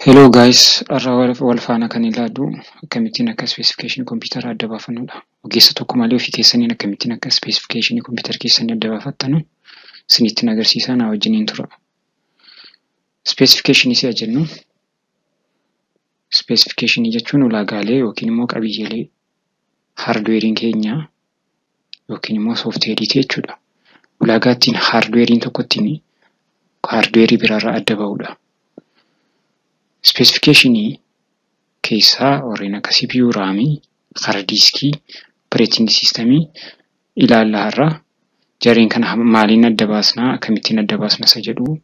Hello guys, har'a wal faana kan ilaallu akkamittiin akka specification kompiitaraa adda baafannudha. Ogeessa tokko malee ofii keessaniin akkamittiin akka specification kompiitara keessanii adda baafattanu isinittiin agarsiisaa, na wajjiniin tura. Specification si'a jennu, specification jechuun ulaagaalee yookiin immoo qabiyyeelee hardweeriin keenya yookiin immoo sooftiweeriiti jechuudha. Ulaagaa ittiin hardweeriin tokko ittiin hardweerii biraarraa adda bahudha. Specificationii keessaa warreen akka CPU, RAM, hard diskii, operating systemii ilaalla har'a. Jarreen kana maaliin adda baasnaa, akkamittiin adda baasna isa jedhu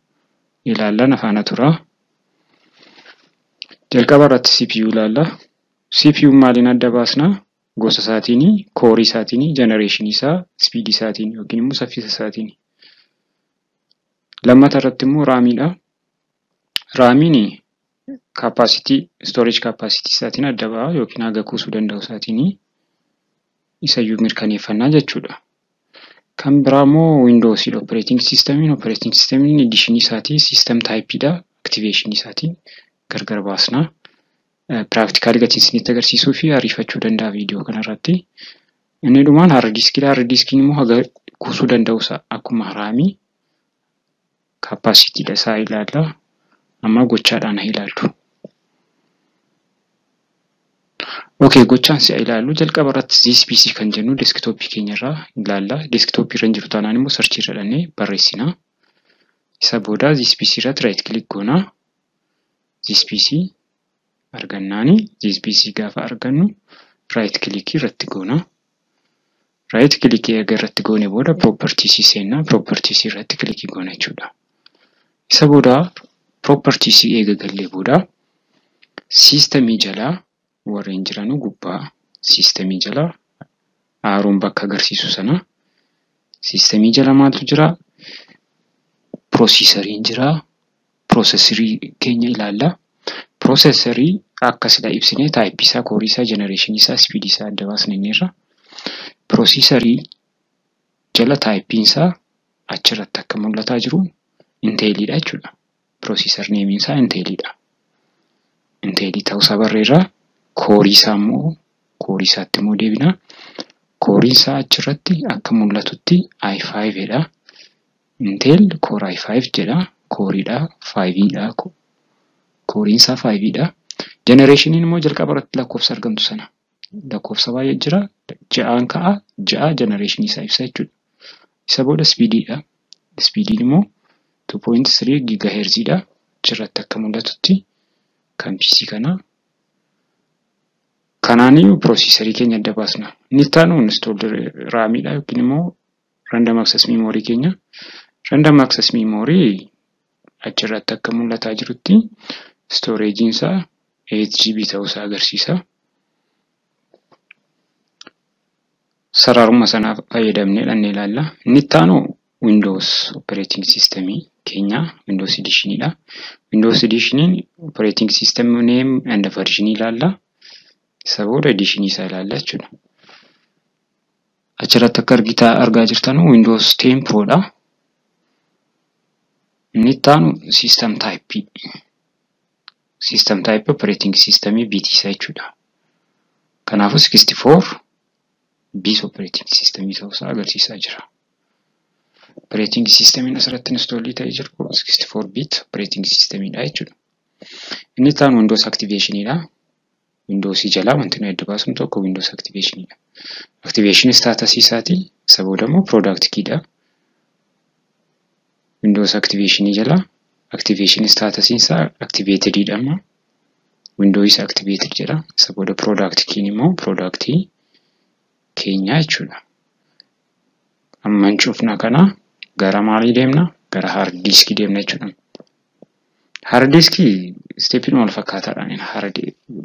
ilaalla, na faana tura. Jalqaba irratti CPU ilaalla. CPU maaliin adda baasnaa? Gosa isaatiin, koorii isaatiin, jenereeshinii isaa, spiidii isaatiin yookiin immoo saffisa isaatiin. Lammata irratti immoo raamiidha. Raamiin capacity, storage capacity isaatiin adda ba'a yookiin haga kuusuu danda'u isaatiin isayyuu mirkaneeffannaa jechuudha. Kan biraa immoo Windowsiidha. Operating systemiin, operating systemiin edition isaatii, system typeidha, activation isaatiin gargar baasna. Practically gatiin isinitti agarsiisuu fi ariifachuu danda'a viidiyoo kanarratti. Inni dhumaan hard diskiidha. Hard diskiin immoo haga kuusuu danda'u isaa akkuma raamii capacity isaa ilaalla. Amma gochaadhaan haa ilaallu. Okay, gochaan si'a ilaallu jalqaba irratti this PC kan jennu desktopii keenya irraa ilaalla. Desktopii irra hin jiru taanaan immoo search irra dhannee barreessina. Isa booda this PC irratti right click goona. This PC argannaani, this PC gaafa argannu right click irratti goona. Right click erga irratti goone booda properties seenna. Properties irratti click goona jechuudha. Isa booda properties eega gallee booda systemii jalaa warreen jiran gubbaa systemii jalaa aaroon bakka agarsiisu sana systemii jala maaltu jira? Processoriin jira. Processorii keenya ilaalla. Processorii akka sila ibsine type isaa, koorii isaa, generation isaa, speed isaa adda baasne irra. Processorii jala typein isaa achirratti akka mul'ataa jiru Intelidha jechuudha. Processor name isaa Intelidha. Intelii ta'uusaa barreerra. Koorii isaa immoo, koorii isaatti immoo deebina. Kooriin isaa achirratti akka mul'atutti i5 dha. Intel Core i5 jedha. Kooriidha, 5dha. Kooriin isaa 5dha. Generationiin immoo jalqaba irratti lakkoofsa argamtu sana. Lakkoofsa baay'ee jira. 6 ka'a. 6 generationii isaa ibsa jechuudha. Isa booda speediidha. Speediin immoo 2.3 gigahertz dha. Achirratti akka mul'atutti kan PC kanaa. Kanaaniyyuu processorii keenya adda baasna. Inni itti aanu installed RAMidha yookiin immoo random access memory keenya. Random access memory achirratti akka mul'ataa jirutti storage'n isaa 8 GB ta'uusaa agarsiisa. Sararuma sanaa fayyadamnee dhannee ilaalla. Inni itti aanu Windows operating system keenya Windows editionidha. Windows editioniin operating system name and version ilaalla. Isa booda edition isaa ilaalla jechuudha. Achirratti akka argaa jirtan Windows 10 Pro dha. Inni itti aanu system type. System type operating system bit isaa jechuudha. Kanaafuu 64 bit operating system ta'uusaa agarsiisaa jira. Operating systemiin asirratti install ta'ee jiru 64 bit operating systemidha jechuudha. Inni itti aanu Windows activationidha. Windows jalaa wanti nuyi adda baasnu tokko Windows activationidha. Activation status isaati. Isa booda immoo product key'dha. Windows activation jalaa activation status isaa activated dha amma. Windows activated jedha. Isa booda product key immoo product keenya jechuudha. Amma cufna kana gara maalii deemna? Gara hard disk deemna jechuudha. Hard disk steppiin wal fakkaataadhaan hard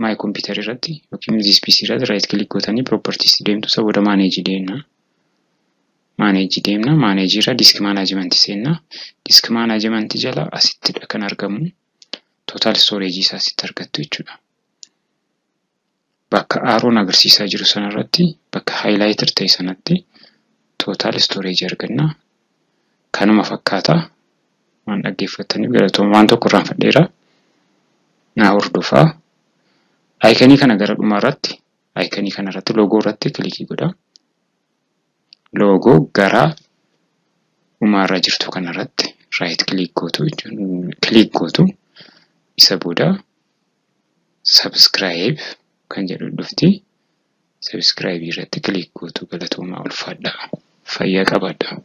my computer irratti yookiin this PC irratti right click gootanii properties deemtu. Isa booda manage deemna. Manage deemna. Manage irra disk management seenna. Disk management jala asittidha kan argamu. Total storage isaa asitti argattu jechuudha. Bakka aaroon agarsiisaa jiru sanarratti, bakka highlighter ta'e sanatti total storage arganna. Kanuma fakkaata. Waan dhaggeeffattaniif galatooma. Waan tokko irraanfadheera. Naa hordofaa. Iconii kana gara dhumaa irratti, iconii kana irratti, logo irratti clickii godhaa. Logo gara dhumaarra jirtu kanarratti right click gootu, click gootu. Isa booda subscribe kan jedhu dhufti. Subscribe irratti click gootu. Galatoomaa, ulfaadhaa. Fayyaa qabaadhaa.